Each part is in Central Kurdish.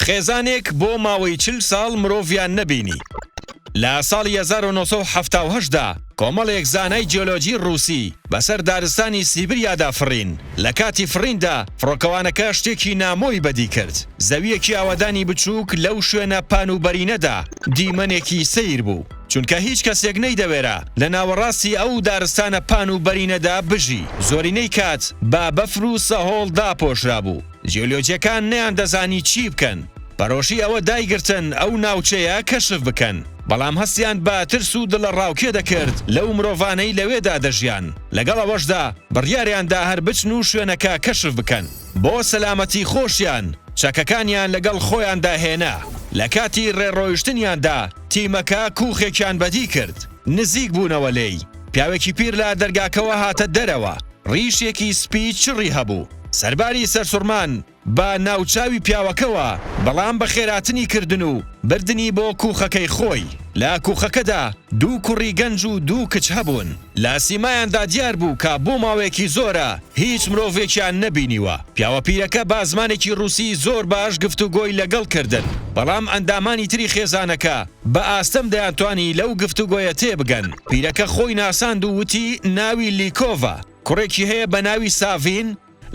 خێزانێک بۆ ماوەی 40 ساڵ مرۆڤیان نەبینی. لە ساڵی 1978 دا کۆمەڵێک زانای جیۆلۆجی ڕووسی بەسەر دارستانی سیبریادا فڕین، لە کاتی فڕیندا فڕۆکەوانەکە شتێکی نامۆی بەدی کرد، زەوییەکی ئاوەدانی بچووک لەو شوێنە پان و بەرینەدا دیمەنێکی سەیر بوو، چونکە هیچ کەسێک نەیدەوێرا لە ناوەڕاستی ئەو دارستانە پان و بەرینەدا بژی، زۆرینەی کات بە بەفر و سەهۆڵ داپۆشرابوو. جیۆلۆجیەکان نەیاندەزانی چی بکەن، پەرۆشی ئەوە دایگرتن ئەو ناوچەیە کەشف بکەن، بەڵام هەستیان بە ترس و دڵەڕاوکێ دەکرد لەو مرۆڤانەی لەوێدا دەژیان، لەگەڵ ئەوەشدا بڕیاریاندا هەر بچن و شوێنەکە کەشف بکەن. بۆ سەلامەتی خۆشیان چەکەکانیان لەگەڵ خۆیاندا هێنا. لە کاتی ڕێڕۆیشتنیاندا تیمەکە کوخێکیان بەدی کرد، نزیک بوونەوە لێی، پیاوێکی پیر لە دەرگاکەوە هاتە دەرەوە، ڕیشێکی سپی چڕی هەبوو. سەرباری سەرسوڕمان بە ناوچاوی پیاوەکەوە، بەڵام بەخێراتنی کردن و بردنی بۆ کوخەکەی خۆی. لە کوخەکەدا دوو کوڕی گەنج و دوو کچ هەبوون. لە سیمایاندا دیار بوو کە بۆ ماوەیەکی زۆرە هیچ مرۆڤێکیان نەبینیوە. پیاوە پیرەکە بە زمانێکی ڕووسی زۆر باش گفتوگۆی لەگەڵ کردن، بەڵام ئەندامانی تری خێزانەکە بە ئاستەم دەیانتوانی لەو گفتوگۆیە تێبگەن. پیرەکە خۆی ناساند و وتی ناوی لیکۆڤە. کوڕێکی هەیە بە ناوی ساڤین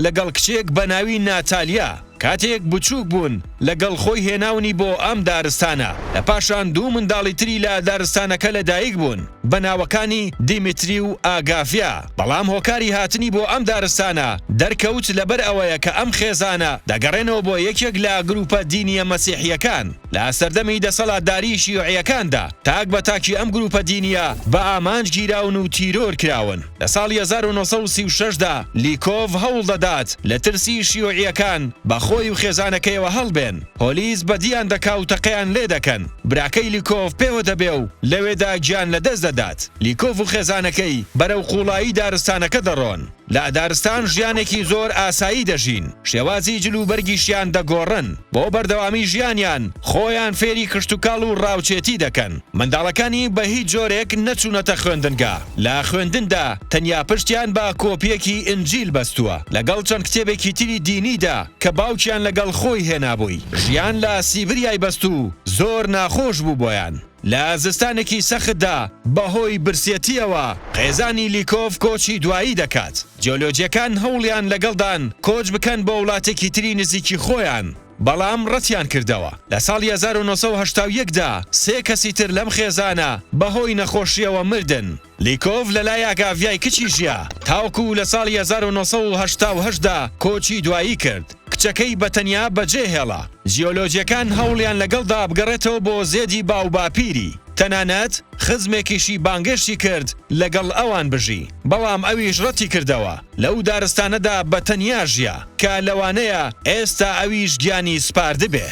لەگەڵ کچێک بە ناوی ناتالیا، کاتێک بچووک بوون لەگەڵ خۆی هێناونی بۆ ئەم دارستانە، لە پاشان دوو منداڵی تری لە دارستانەکە لەدایک بوون بە ناوەکانی دیمیتری و ئاگافیا، بەڵام هۆکاری هاتنی بۆ ئەم دارستانە دەرکەوت لەبەر ئەوەیە کە ئەم خێزانە دەگەڕێنەوە بۆ یەکێک لە گروپە دینیە مەسیحیەکان لە سەردەمی دەسەڵاتداریی شیوعیەکاندا تاک بە تاکی ئەم گروپە دینیە بە ئامانج گیراون و تیرۆر کراون. لە ساڵی 1936 دا لیکۆڤ هەوڵ دەدات لە ترسی شیوعییەکان بە خۆی و خێزانەکەیەوە هەڵبێن، پۆلیس بەدییان دەکا و تەقەیان لێدەکەن، براکەی لیکۆڤ پێوە دەبێ و لەوێدا گیان لەدەست دەدات. لیکۆڤ و خێزانەکەی بەرەو قووڵایی دارستانەکە دەڕۆن. لە دارستان ژیانێکی زۆر ئاسایی دەژین، شێوازی جل و بەرگیشیان دەگۆڕن، بۆ بەردەوامی ژیانیان خۆیان فێری کشتوکاڵ و ڕاوچێتی دەکەن. منداڵەکانی بە هیچ جۆرێک نەچوونەتە خوێندنگا، لە خوێندندا تەنیا پشتیان بە کۆپییەکی ئینجیل بەستووە لەگەڵ چەند کتێبێکی تری دینیدا کە باوکیان لەگەڵ خۆی هێنابووی. ژیان لە سیبریای بەست و زۆر ناخۆش بوو بۆیان. لە زستانێکی سەختدا بەهۆی برسێتییەوە خێزانی لیکۆڤ کۆچی دوایی دەکات. جیۆلۆجییەکان هەوڵیان لەگەڵدان کۆچ بکەن بۆ وڵاتێکی تری نزیکی خۆیان، بەڵام ڕەتیان کردەوە. لە ساڵی 1981 دا سێ کەسی تر لەم خێزانە بەهۆی نەخۆشییەوە مردن. لیکۆڤ لەلای ئاگاڤیای کچی ژیا تاوەکو لە ساڵی 1988 دا کۆچی دوایی کرد. کچەکەی بە تەنیا بەجێهێڵا. جیۆلۆجیەکان هەوڵیان لەگەڵدا بگەڕێتەوە بۆ زێدی باوباپیری، تەنانەت خزمێکیشی بانگێشتی کرد لەگەڵ ئەوان بژی، بەڵام ئەویش ڕەتیکردەوە. لەو دارستانەدا بە تەنیا ژیا، کە لەوانەیە ئێستا ئەویش گیانی سپاردبێ.